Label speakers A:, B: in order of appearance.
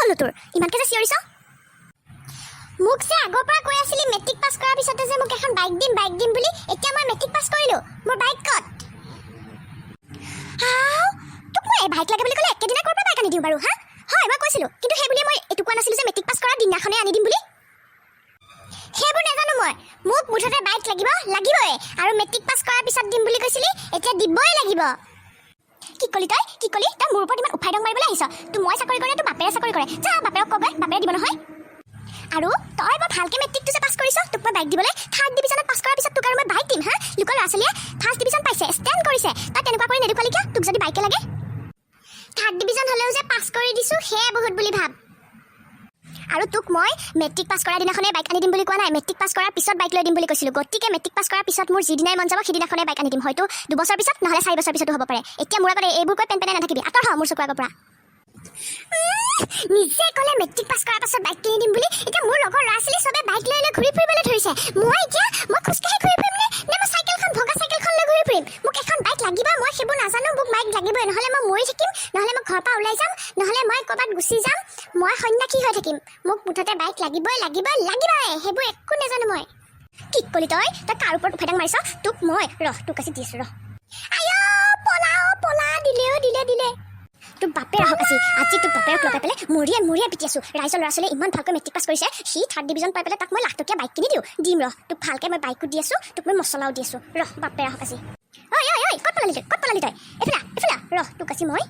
A: হ'লনো তোৰ? ইমানকৈ যে চিঞৰিছ। মোক যে আগৰ পৰা কৈ আছিলি মেট্ৰিক পাছ কৰাৰ পিছতে যে মোক এখন বাইক দিম, বাইক দিম বুলি। এতিয়া মই মেট্ৰিক পাছ কৰিলোঁ, মোৰ বাইক ক'ত? আও, তোক মই এই বাইক লাগে বুলি ক'লে একেদিনাই ক'ৰ পৰা বাইক আনি দিওঁ বাৰু, হা? হয়, মই কৈছিলোঁ, কিন্তু সেই বুলিয়ে মই এইটো কোৱা নাছিলোঁ যে মেট্ৰিক পাছ কৰাৰ দিনাখনে আনি দিম বুলি। সেইবোৰ নাজানো মই। মোক মুঠতে বাইক লাগিব, লাগিবই। আৰু মেট্ৰিক পাছ কৰাৰ পিছত দিম বুলি কৈছিলি, এতিয়া দিবই লাগিব। কি ক'লি তই? কি ক'লি তই? মোৰ ওপৰত ইমান উফাই দং মাৰিবলৈ আহিছ? তোৰ মই চাকৰি কৰে, তোৰ বাপেৰে চাকৰি কৰে? যা, বাপেৰক কগৈ, বাপেৰে দিব নহয়। আৰু তই বৰ ভালকৈ মেট্ৰিকটো যে পাছ কৰিছ, তোক মই বাইক দিবলৈ। থাৰ্ড ডিভিজনত পাছ কৰাৰ পিছত তোক আৰু মই বাইক দিম, হা? লোকৰ ল'ৰা ছোৱালীয়ে ফাৰ্ষ্ট ডিভিজন পাইছে, ষ্টেণ্ড কৰিছে। তই তেনেকুৱা কৰি নেদেখুৱালি কিয়, তোক যদি বাইকে লাগে? থাৰ্ড ডিভিজন হ'লেও যে পাছ কৰি দিছোঁ, সেয়াই বহুত বুলি ভাব। আৰু তোক মই মেট্ৰিক পাছ কৰাৰ দিনাখনে বাইক আনি দিম বুলি কোৱা নাই। মেট্ৰিক পাছ কৰাৰ পিছত বাইক লৈ দিম বুলি কৈছিলোঁ। গতিকে মেট্ৰিক পাছ কৰাৰ পিছত মোৰ যিদিনাই মন যাব, সিদিনাখনে বাইক আনি দিম। হয়তো 2 বছৰ পিছত, নহ'লে 4 বছৰ পিছতো হ'ব পাৰে। এতিয়া মোৰ আগত এইবোৰ কৈ পেন পেনাই নাথাকিবি। আঁতৰ হ মোৰ চকুৰ আগৰ পৰা। নিজে ক'লে মেট্ৰিক পাছ কৰাৰ পাছত বাইক কিনি দিম বুলি। এতিয়া মোৰ লগৰ ল'ৰা ছোৱালী চবে বাইক লৈ লৈ ঘূৰি ফুৰিবলৈ ধৰিছে। মই এতিয়া মই খোজকাঢ়ি ঘূৰি ফুৰিম নে নে মই চাইকেলখন, ভগা চাইকেলখন লৈ ঘূৰি ফুৰিম? মোক এখন বাইক লাগিব। মই সেইবোৰ নাজানো, মোক বাইক লাগিবই। নহ'লে মই মৰি থাকিম, নহ'লে মই ঘৰৰ পৰা ওলাই যাম, নহ'লে মই ক'ৰবাত গুচি যাম, মই সন্যাসী হৈ থাকিম। মোক মুঠতে বাইক লাগিবই, লাগিবই, লাগিবই। সেইবোৰ একো নাজানো মই। কি ক'লি তই? তই কাৰ ওপৰত উফাই মাৰিছ? তোক মই ৰহ, তোক আজি দি আছো ৰহ। আয় পলা, অ পলা, দিলেও দিলে দিলে। তোৰ বাপেৰ আহক আজি। আজি তোৰ বাপেৰক লগাই পেলাই মৰিয়াই মৰিয়াই পিটি আছো। ৰাইজৰ ল'ৰা ছোৱালীয়ে ইমান ভালকৈ মেট্ৰিক পাছ কৰিছে, সি থাৰ্ড ডিভিজন পাই পেলাই। তাক মই লাখ টকীয়া বাইক কিনি দিওঁ, দিম ৰহ। তোক ভালকৈ মই বাইকো দি আছো, তোক মই মছলাও দি আছো ৰহ। বাপেৰ আহক আজি। ঐ ঐ ঐ, ক'ত পলালি তই? ক'ত পলালি তই? এইফালে আহ, এইফালে আহ। ৰহ, তোক আজি মই